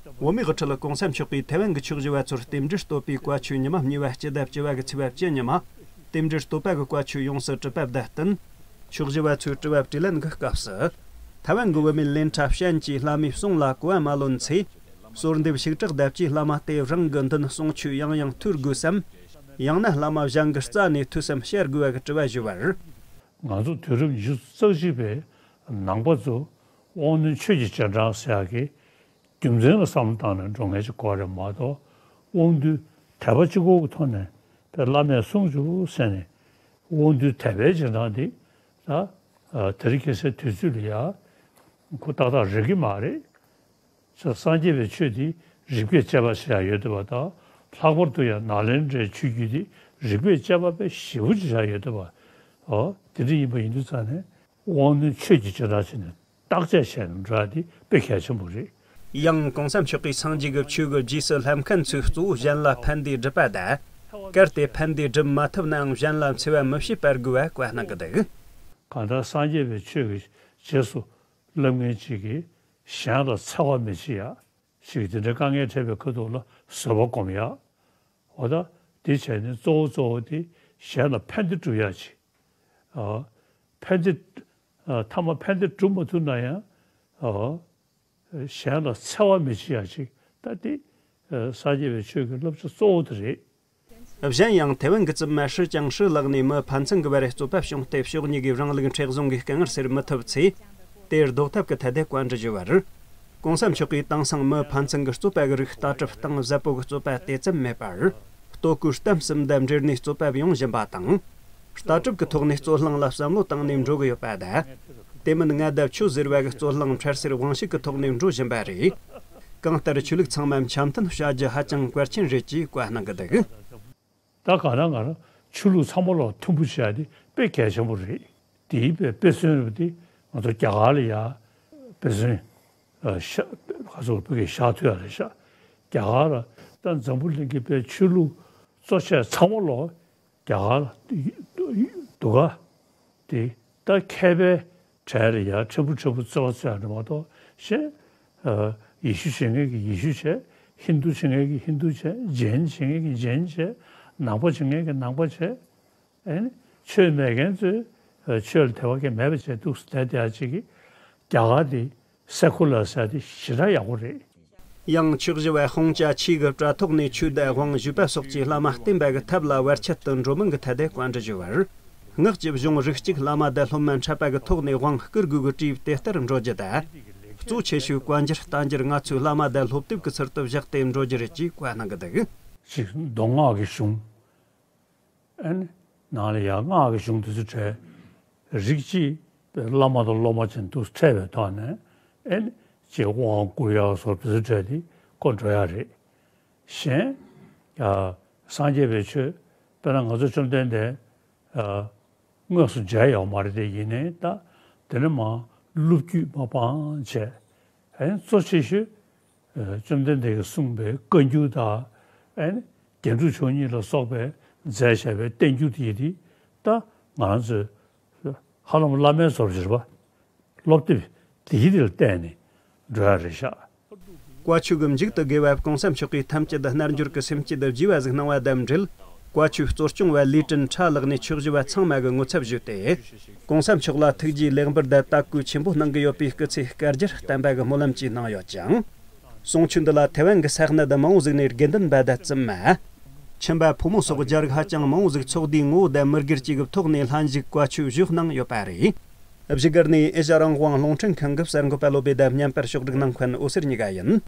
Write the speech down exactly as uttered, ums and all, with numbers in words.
བོད་མིའི་དབུ་ཁྲིད་༧གོང་ས་མཆོག་གིས་ཐའེ་ཝན་གྱི་ཆོས་བཞི་པ་ཚོར་རྟེན་འབྲེལ་བསྟོད་པའི་བཀའ་ཆོས་ཉི་མ་གཉིས་པ་སྤྱི་ཟླ་བཅུ་པ་གི་ཚེས་པ་བཅུ་ཉི་མ། རྟེན་འབྲེལ་བསྟོད་པ་གི་བཀའ་ཆོས་ཡོངས་སུ་གྲུབ་པ་དང་བསྟུན། ཆོས་བཞི་པ་ཚོའི་དྲི་བ་དྲིས་ལན་གྱི་སྐབས་སུ། ཐའེ་ཝན་གྱི་བུད་མེད་ལེན་ཁྲ་ཞན་གྱིས་བླ་མའི་གསུང་ལ་གོ་བ་མ་ལོན་ཚེ། གསོལ་འདེབས་ཤིག་དྲག་བརྡབ་ཀྱིས་བླ་མ་དེ་རང་གི་མདུན་གསུང་ཆོས་ཡང་ཡང་ཐོས་དགོས་སམ། ཡང་ན་བླ་མ་གཞན་གྱི་རྩ་ནས་ཐོས་སམ་བཤད་དགོས་པ་གི་དྲི་བ་ཞུས་པར། ང་ཚོ་དུས་རབས་ཉི་ཤུ་རྩ་གཅིག་པའི་ནང་པ་ཚོ་དབང་རྣོན་ཆོས་ཀྱི་རྗེས་འབྲང་ཟེར་ཡག་གི་རྒྱུ་མཚན་ལ་བསམ་བློ་བཏང་ནས་འགྲོ་མཁན་ཅིག་དགོས་རེད་མ་གཏོགས། དབང་རྟུལ་དད་པ་གཅིག་པོ་གི་ཐོག་ནས་པའི་བླ་མས་གསུངས་བྱུང་ཟེར་ནས། དབང་རྟུལ་དད་པའི་རྗེས་འབྲང་འདི་ད་དེ་རིང་ཁ་སང་དུས་ཚོད་ལ་ཡ་ཁོ་ཏག་ཏག་རེག་གི་མ་རེད། སངས་རྒྱས་པའི་ཆོས་འདི་རིག་པས་དཔྱད་པ་ཟེར་ཡག་ཡོད་འདུག་པ་དང་། ལྷག་པར་དུ་ཡང་ནཱ་ལེནྡྲའི་ཆོས་བརྒྱུད་འདི་རིག་པས་དཔྱད་པ་དཔེ་ཞེ་པོ་ཅིག་བྱས་ཡོད་འདུག་པ། ཨོ། དེ་འདྲ་ཡིན་པ་ཡིན་དུས་ཙང་ནས། དབང་རྣོན་ཆོས་ཀྱི་རྗེས་འབྲང་བྱས་ནས་བརྟག་དཔྱད་བྱས་ནས་འགྲོ་ཡག་འདི་དཔེ་གལ་ཆེན་པོ་རེད། ཡང་གོང་ས་མཆོག་གིས་སངས་རྒྱས་ཀྱི་ཆོས་ཀྱི་རྗེས་སུ་བསླབ་མཁན་ཚོས་གཙོ་བོ་གཞན་ལ་ཕན་བདེ་སྒྲུབ་པ་དང་། གལ་ཏེ་ཕན་བདེ་སྒྲུབ་མ་ཐུབ་ནའང་གཞན་ལ་འཚེ་བ་མི་བྱེད་པར་དགོས་པ་བཀའ་གནང་གི་འདུག་གང་ལྟར་སངས་རྒྱས་པའི་ཆོས་ཀྱི་རྗེས་སུ་བསླབ་མཁན་ཅིག་གིས་གཞན་ལ་འཚེ་བ་མི་བྱེད་ཡག་ཞིག་དེ་འདྲའི་དཀའ་ངལ་འཕྲད་པའི་ཁ་ཐུག་ལ་བཟོད་པ་སྒོམ་ཡག་འོ་ད་དེ་བྱས་ནས་གཙོ་བོ་གཙོ་བོ་དེ་གཞན་ལ་ཕན་བདེ་སྒྲུབ་ཡག་ཅིག་ཨ། ཕན་བདེ། ཨ། ཐ་མ་ཕན་བདེ་སྒྲུབ་མ་ཐུབ་ན་ཡང་། ཨ། གཞན་ལ་འཚེ་བ་མི་བྱེད་ཡག་ཅིག་ད་དེ། ཨ། སངས་རྒྱས་པའི་ཆོས་ཀྱི་བསླབ་བྱ་གཙོ་བོ་དེ་རེད། གཞན་ཡང་ཐའེ་ཝན་གྱི་བཙུན་མ་ཧྲི་ཅང་ཧྲི་ལགས་ནས་མི་ཕན་ཚུན་གྱི་བར་རྩོད་པ་བྱུང་སྟེ་ཕྱོགས་གཉིས་ཀས་རང་ལུགས་མཁྲེགས་བཟུང་གིས་དཀའ་ངལ་སེལ་མི་ཐུབ་ཚེ། དེར་ཟློག་ཐབས་ཀྱི་ཐད་དུ་བཀའ་འདྲི་ཞུས་པར། གོང་ས་མཆོག་གིས་དེང་སང་མི་ཕན་ཚུན་གྱི་རྩོད་པ་གི་རིགས་ལྟ་གྲུབ་སྟེང་གཟབ་པོ་གི་རྩོད་པ་དེ་ཙམ་མེད་པར། ལྟོ་གོས་གཏམ་གསུམ་དང་འབྲེལ་ནས་རྩོད་པ་ཡོང་བཞིན་པ་དང་། ལྟ་གྲུབ་ཀྱི་ཐོག་ནས་རྩོད་གླེང་ལ་བསམ་བློ་བཏང་ནས་འགྲོ་གི་ཡོད་པ་དང་། དེ་མིན་ང་དང་ཁྱོད་ཟེར་བ་གི་རྩོད་གླེང་འཕྲལ་སེལ་དབང་ཤུགས་ཀྱི་ཐོག་ནས་འགྲོ་བཞིན་པ་རེད། གང་ལྟར་ཆོས་ལུགས་ཚང་མ་འཆམ་མཐུན་བྱ་རྒྱུ་ཧ་ཅང་གལ་ཆེན་རེད་ཅེས་བཀའ་གནང་གི་འདུག་ད་ག་རང་ག་རང་ཆོས་ལུགས་ཚང་མ་ལ་མཐུན་པོ་བྱས་ཏེ་དཔེ་གལ་ཆེན་པོ་རེད། དེའི་དཔེ་དཔེ་མཚོན་རེད་དེ་ང་ཚོ་རྒྱ་གར་ལ་ཡ་དཔེ་མཚོན། ཨ། ཤ་ག་ཚོད་དཔེ་གི་ཤག་ཐུ་ཡ་རེད་ཤག་རྒྱ་གར་ལ་ད་འཛམ་བུ་གླིང་གི་དཔེ་ཆོས་ལུགས་གཙོ་ཆེ་ཚང་མ་ལོ་རྒྱ་གར་ལ་འདུག་ག་དེ་ད་མཁས་པའི་གྲས་ལ་ཡ་ཕྲན་བུ་ཕྲན་བུ་རྩོད་པ་རྩོད་ཡ་རེད་མ་གཏོགས་གཞན། ཨ། ཡེ་ཤུ་བྱེད་མཁན་གྱི་ཡེ་ཤུ་བྱེད། ཧིན་དུ་བྱེད་མཁན་གྱི་ཧིན་དུ་བྱེད། ཇེན་བྱེད་མཁན་གྱི་ཇེན་བྱེད། ནང་པ་བྱེད་མཁན་གྱི་ནང་པ་བྱེད། ཨེ་ནི་ཆོས་མེད་མཁན་ཚོས་ཆོས་ལ་དད་པ་གང་མེད་པ་བྱས་འདུག་སེ་བསྡད་བསྡད་ཡ་ཅིག་གིས་རྒྱ་གར་དེ་སེ་ཁུ་ལར་ཟེར་དེ་ཞེ་དྲག་ཡག་པོ་རེད། ཡང་ཆོས་བཞི་པ་ཧོང་ཅ་ཆི་གི་དྲ་ཐོག་ནས་ཆོས་དང་དབང་ཞུས་པ་སོགས་ཀྱི་བླ་མ་བསྟེན་པ་གི་ཐབས་ལ་བར་ཆད་དུ་འགྲོ་མིན་གྱི་ཐད་དུ་བཀའ་འདྲི་ཞུས་པར། སྔགས་ཀྱི་གཞུང་རིགས་གཅིག་བླ་མ་དང་སློབ་མ་འཕྲད་པ་གི་ཐོག་ནས་དབང་བསྐུར་དགོས་ཀྱི་དྲིས་དེ་ལྟར་འགྲོ་རྒྱུ་དང་། གཙོ་ཆེ་ཤོས་བཀའ་འགྱུར་བསྟན་འགྱུར་ང་ཚོའི་བླ་མ་དང་སློབ་དེབ་ཀྱི་ཚུལ་དུ་བཞག་སྟེ་འགྲོ་རྒྱུ་རེད་ཅེས་བཀའ་གནང་གི་འདུག་ཅིག་མདོ་སྔགས་ཀྱི་གཞུང་། ཨེ་ནི་ནང་ལ་ཡང་སྔགས་ཀྱི་གཞུང་དེ་ཚོ་བྲལ། རིགས་གཅིག་པའི་བླ་མ་དང་སློབ་མ་ཅན་དུ་འཕྲད་པའི་ཐོག་ནས་ཨེ་ནི་ཅིག་དབང་བསྐུར་ཡག་སོགས་དེ་ཚོ་བྲལ་ཏེ་ཁོ་འགྲོ་ཡག་རེད། གཞན། ཡ། སངས་རྒྱས་པའི་ཆོས་དཔེར་ན་ང་ཚོ་བཅོམ་ལྡན་འདས། ཨ། དངོས་སུ་མཇལ་ཡོད་མ་རེད་དེ་ཡིན་ནའི་ད་དེ་ནས་མར་སློབ་བརྒྱུད་མར་སྤང་བྱས། ཨེ་གཙོ་ཆེ་ཤོས། ཨ། བཅོམ་ལྡན་འདས་ཀྱིས་གསུངས་པའི་བཀའ་འགྱུར་དང་། ཨེ་རྒྱན་དྲུག་མཆོག་གཉིས་ལ་སོགས་པའི་མཛད་བཞག་པའི་བསྟན་འགྱུར་དེ་ཡིན་དུས་ད་ང་རང་ཚོས་ཧ་ལམ་བླ་མའི་ཟུར་བཞིར་བ། སློབ་དེབ་དེ་ཡི་དེ་ལ་བལྟས་ནས་འགྲོ་ཡག་རེད་ཤག་བཀའ་ཆོས་ཀྱི་མཇུག་ཏུ་དགེ་བ་གོང་ས་མཆོག་གིས་ཐམས་ཅད་རྣལ་འབྱོར་གྱི་སེམས་བསྐྱེད་བགྱི་བ་ཟིག་གནང་བ་དང་འབྲེལ། བཀའ་ཆོས་གཙོ་སྐྱོང་བ་ལི་ཀྲིན་ཁྲ་ལགས་ནས་ཆོས་བཞི་པ་ཚང་མ་གི་ངོ་ཚབ་ཞུས་ཏེ། གོང་ས་མཆོག་ལ་ཐུགས་རྗེའི་ལེགས་འབུལ་དང་དད་གུས་ཆེན་པོ་གནང་གི་ཡོད་པའི་སྐུ་ཚེ་བསྐལ་བརྒྱར་བརྟན་པ་གི་སྨོན་ལམ་བཅས་གནང་ཡོད་ཅིང་། གསུང་ཆོས་འདི་ལ་ཐའེ་ཝན་གྱི་ས་གནས་མང་བོ་ཟིག་ནས་དགེ་འདུན་པ་དང་བཙུན་མ། ཁྱིམ་པ་ཕོ་མོ་སོགས་རྒྱ་རིགས་ཧ་ཅང་མང་བོ་ཟིག་ཚོགས་འདུའི་ངོ་བོ་དང་མི་སྒེར་གཅིག་གི་ཐོག་ནས་ལྷན་ཞུགས་བཀའ་ཆོས་ཞུས་གནང་ཡོད་པ་རེད། བཞུགས་སྒར་ནས་ཨེ་ཤ་རང་དབང་རླུང་འཕྲིན་ཁང་གི་གསར་འགོད་པ་བློ་བྷེ་དང་མཉམ་པར་ཕྱོགས་སྒྲིག་གནང་མཁན་འོད་ཟེར་གཉིས་ཀ་ཡིན།